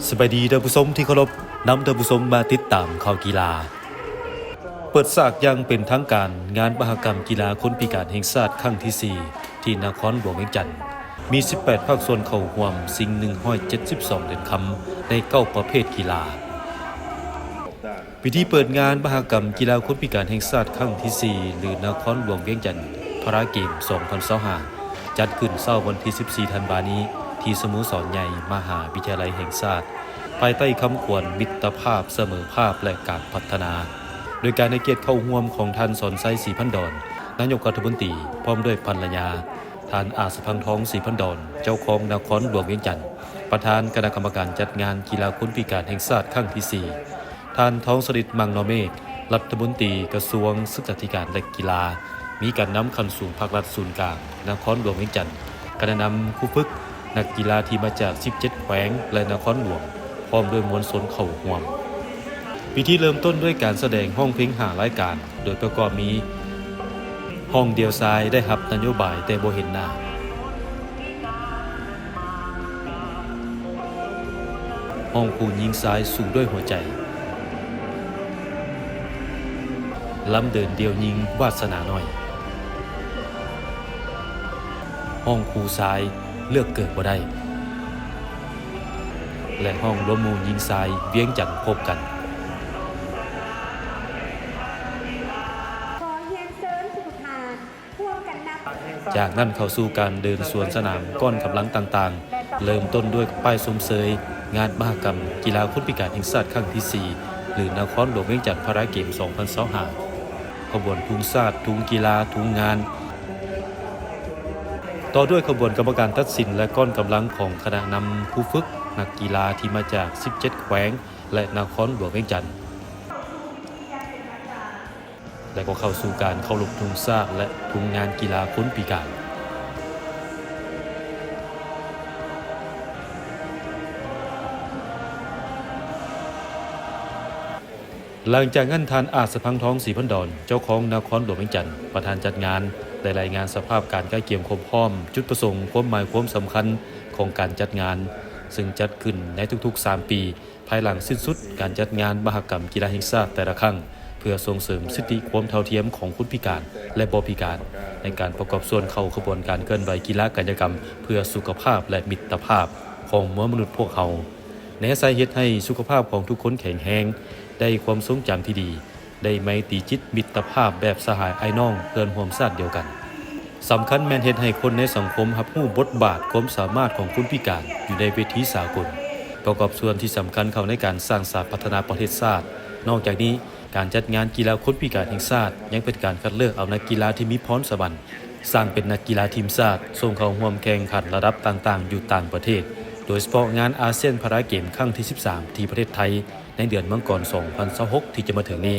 ສະບາຍດີທ່ານຜູ້ຊົມທີ່ເຄົາລົບ, ນຳທ່ານຜູ້ຊົມມາຕິດຕາມຂ່າວກິລາ. ເປີດສາກຢ່າງເປັນທາງການ ງານມະຫະກຳກິລາຄົນພິການແຫ່ງຊາດຄັ້ງທີສີ່ ທີ່ນະຄອນຫຼວງວຽງຈັນ, ມີສິບແປດພາກສ່ວນເຂົ້າຮ່ວມ, ຊິງໜຶ່ງຮ້ອຍເຈັດສິບສອງຫຼຽນຄຳ ໃນເກົ້າປະເພດກິລາ. ພິທີເປີດງານມະຫະກຳກິລາຄົນພິການແຫ່ງຊາດຄັ້ງທີສີ່ ຫຼື ນະຄອນຫຼວງວຽງຈັນ ພາຣາເກມ ສອງພັນຊາວຫ້າ ຈັດຂຶ້ນເຊົ້າວັນທີສິບສີ່ ທັນວານີ້ ທີ່ສະໂມສອນໃຫຍ່ມະຫາວິທະຍາໄລແຫ່ງຊາດ ພາຍໃຕ້ຄຳຂວັນ ມິດຕະພາບ, ສະເໝີພາບ ແລະ ການພັດທະນາ, ໂດຍການໃຫ້ກຽດເຂົ້າຮ່ວມຂອງທ່ານ ສອນໄຊ ສີພັນດອນ ນາຍົກລັດຖະມົນຕີ ພ້ອມດ້ວຍພັນລະຍາ, ທ່ານ ອາດສະພັງທອງ ສີພັນດອນ ເຈົ້າຄອງນະຄອນຫຼວງວຽງຈັນ, ປະທານຄະນະກຳມະການຈັດງານກິລາຄົນພິການແຫ່ງຊາດຄັ້ງທີສີ່, ທ່ານ ທອງສະລິດ ມັງນໍເມກ ລັດຖະມົນຕີກະຊວງສຶກສາທິການ ແລະ ກິລາ, ມີການນຳຂັ້ນສູງພາກລັດສູນກາງນະຄອນຫຼວງວຽງຈັນ, ຄະນະນຳ, ຄູຝຶກ, ນັກກິລາທີ່ມາຈາກສິບເຈັດແຂວງ ແລະ ນະຄອນຫຼວງ ພ້ອມດ້ວຍມວນຊົນເຂົ້າຮ່ວມ. ພິທີເລີ່ມຕົ້ນດ້ວຍການສະແດງຮ້ອງເພງຫ້າລາຍການ, ໂດຍປະກອບມີ ຮ້ອງດຽວຊາຍໄດ້ຮັບນະໂຍບາຍແຕ່ບໍ່ເຫັນໜ້າ, ຮ້ອງຄູ່ຍິງຊາຍສູ້ດ້ວຍຫົວໃຈ, ລຳເດີນດຽວຍິງວາດສະໜານ້ອຍ, ຮ້ອງຄູ່ຊາຍເລືອກເກີດບໍ່ໄດ້ ແລະ ຮ້ອງລວມໝູ່ຍິງຊາຍວຽງຈັນພົບກັນ. ຈາກນັ້ນເຂົ້າສູ່ການເດີນສວນສະໜາມກ້ອນກຳລັງຕ່າງໆ, ເລີ່ມຕົ້ນດ້ວຍປ້າຍຊົມເຊີຍງານມະຫະກຳກິລາຄົນພິການແຫ່ງຊາດຄັ້ງທີສີ່ ຫຼື ນະຄອນຫຼວງວຽງຈັນພາຣາເກມ ສອງພັນຊາວຫ້າ, ຂະບວນທຸງຊາດ, ທຸງກິລາ, ທຸງງານ, ຕໍ່ດ້ວຍຂະບວນກຳມະການຕັດສິນ ແລະ ກ້ອນກຳລັງຂອງຄະນະນຳ, ຄູຝຶກ, ນັກກິລາທີ່ມາຈາກສິບເຈັດແຂວງ ແລະ ນະຄອນຫຼວງວຽງຈັນ. ແລະ ກໍເຂົ້າສູ່ການເຄົາລົບທຸງຊາດ ແລະ ທຸງງານກິລາຄົນພິການ. ຫຼັງຈາກນັ້ນ ທ່ານ ອາດສະພັງທອງ ສີພັນດອນ ເຈົ້າຄອງນະຄອນຫຼວງວຽງຈັນ ປະທານຈັດງານ ໄດ້ລາຍງານສະພາບການກະກຽມຄວາມພ້ອມ, ຈຸດປະສົງ, ຄວາມໝາຍ, ຄວາມສຳຄັນຂອງການຈັດງານ, ເຊິ່ງຈັດຂຶ້ນໃນທຸກໆສາມປີ ພາຍຫຼັງສິ້ນສຸດການຈັດງານມະຫະກຳກິລາແຫ່ງຊາດແຕ່ລະຄັ້ງ, ເພື່ອສົ່ງເສີມສິດທິຄວາມເທົ່າທຽມຂອງຄົນພິການ ແລະ ບໍ່ພິການ ໃນການປະກອບສ່ວນເຂົ້າຂະບວນການເຄື່ອນໄຫວກິລາກາຍະກຳເພື່ອສຸຂະພາບ ແລະ ມິດຕະພາບຂອງມວນມະນຸດພວກເຮົາ, ແນໃສ່ເຮັດໃຫ້ສຸຂະພາບຂອງທຸກຄົນແຂງແຮງ, ໄດ້ຄວາມຊົງຈຳທີ່ດີ, ໄດ້ໄມຕີຈິດມິດຕະພາບແບບສະຫາຍອ້າຍນ້ອງເພື່ອນຮ່ວມຊາດດຽວກັນ. ສຳຄັນແມ່ນເຮັດໃຫ້ຄົນໃນສັງຄົມຮັບຮູ້ບົດບາດຄວາມສາມາດຂອງຄົນພິການຢູ່ໃນເວທີສາກົນ, ປະກອບສ່ວນທີ່ສຳຄັນເຂົ້າໃນການສ້າງສາພັດທະນາປະເທດຊາດ. ນອກຈາກນີ້, ການຈັດງານກິລາຄົນພິການແຫ່ງຊາດຍັງເປັນການຄັດເລືອກເອົານັກກິລາທີ່ມີພອນສະຫວັນ ສ້າງເປັນນັກກິລາທີມຊາດ ສົ່ງເຂົ້າຮ່ວມແຂ່ງຂັນລະດັບຕ່າງໆຢູ່ຕ່າງປະເທດ, ໂດຍສະເພາະງານອາຊຽນພາຣາເກມຄັ້ງທີສິບສາມ ທີ່ປະເທດໄທ ໃນເດືອນມັງກອນ ສອງພັນຊາວຫົກ ທີ່ຈະມາເຖິງນີ້.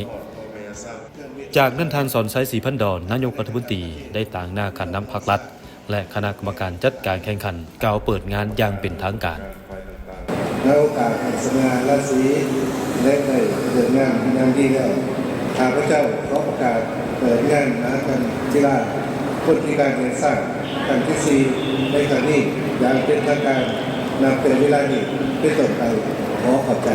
ຈາກນັ້ນ ທ່ານ ສອນໄຊ ສີພັນດອນ ນາຍົກລັດຖະມົນຕີ ໄດ້ຕາງໜ້າການນຳພັກລັດ ແລະ ຄະນະກຳມະການຈັດການແຂ່ງຂັນ ກ່າວເປີດງານຢ່າງເປັນທາງການ. ໃນໂອກາດອັນສະຫງ່າລາສີ ແລະ ໄດ້ເລີກງາມເປັນຢ່າງດີແລ້ວ, ຂ້າພະເຈົ້າຂໍປະກາດເປີດງານມະຫະກຳກິລາຄົນພິການແຫ່ງຊາດ ຄັ້ງທີສີ່ ໃນຄັ້ງນີ້ຢ່າງເປັນທາງການ ນັບແຕ່ເວລານີ້ເປັນຕົ້ນໄປ. ຂໍຂອບໃຈ.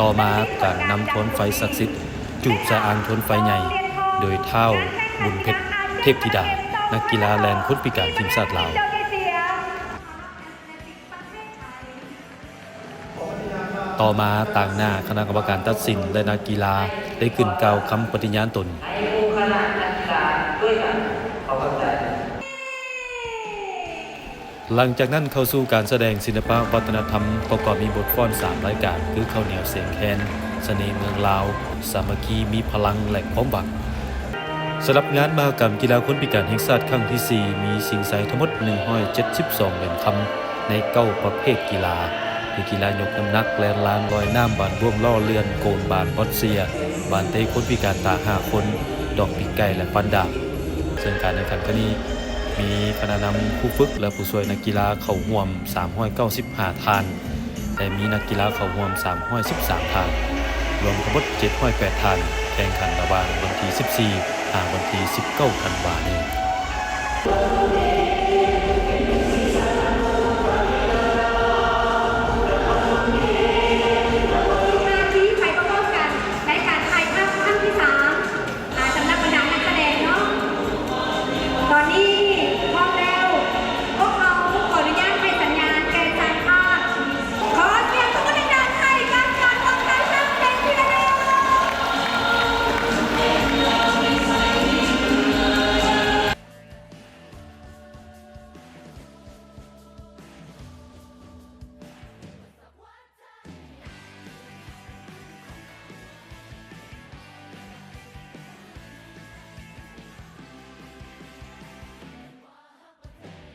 ຕໍ່ມາ, ການນຳໂຄມໄຟສັກສິດ ຈູບສະອາງໂຄມໄຟໃຫຍ່ ໂດຍທ້າວ ບຸນເພັດ ເທບທິດາ ນັກກິລາແລ່ນຄົນພິການທີມຊາດລາວ. ຕໍ່ມາ, ຕາງໜ້າຄະນະກຳມະການຕັດສິນ ແລະ ນັກກິລາ ໄດ້ຂຶ້ນກ່າວຄຳປະຕິຍານຕົນ. ຫຼັງຈາກນັ້ນເຂົ້າສູ່ການສະແດງສິລະປະວັດທະນະທຳ ປະກອບມີບົດຟ້ອນສາມລາຍການ ຄື ເຂົ້າໜຽວສຽງແຄນ, ສະເໜ່ເມືອງລາວ, ສາມັກຄີມີພະລັງ ແລະ ຄວາມຫວັງ. ສຳລັບງານມະຫະກຳກິລາຄົນພິການແຫ່ງຊາດຄັ້ງທີສີ່ ມີຊິງໄຊທັງໝົດໜຶ່ງຮ້ອຍເຈັດສິບສອງຫຼຽນຄຳ ໃນເກົ້າປະເພດກິລາ ຄື ກິລາຍົກນ້ຳໜັກ, ແລ່ນລາງ, ລອຍນ້ຳ, ບານບ້ວງ, ລໍ້ເລື່ອນ, ໂກນບານ, ບອດເຊຍ, ບານເຕະຄົນພິການຕາຫ້າຄົນ, ດອກປີກໄກ່ ແລະ ຟັນດາບ. ເຊິ່ງການແຂ່ງຂັນຄັ້ງນີ້ ມີຄະນະນຳ, ຄູຝຶກ ແລະ ຜູ້ຊ່ວຍນັກກິລາເຂົ້າຮ່ວມສາມຮ້ອຍເກົ້າສິບຫ້າທ່ານ ແລະ ມີນັກກິລາເຂົ້າຮ່ວມສາມຮ້ອຍສິບສາມທ່ານ, ລວມທັງໝົດເຈັດຮ້ອຍແປດທ່ານ, ແຂ່ງຂັນລະຫວ່າງວັນທີສິບສີ່ ຫາວັນທີສິບເກົ້າທັນວານີ້.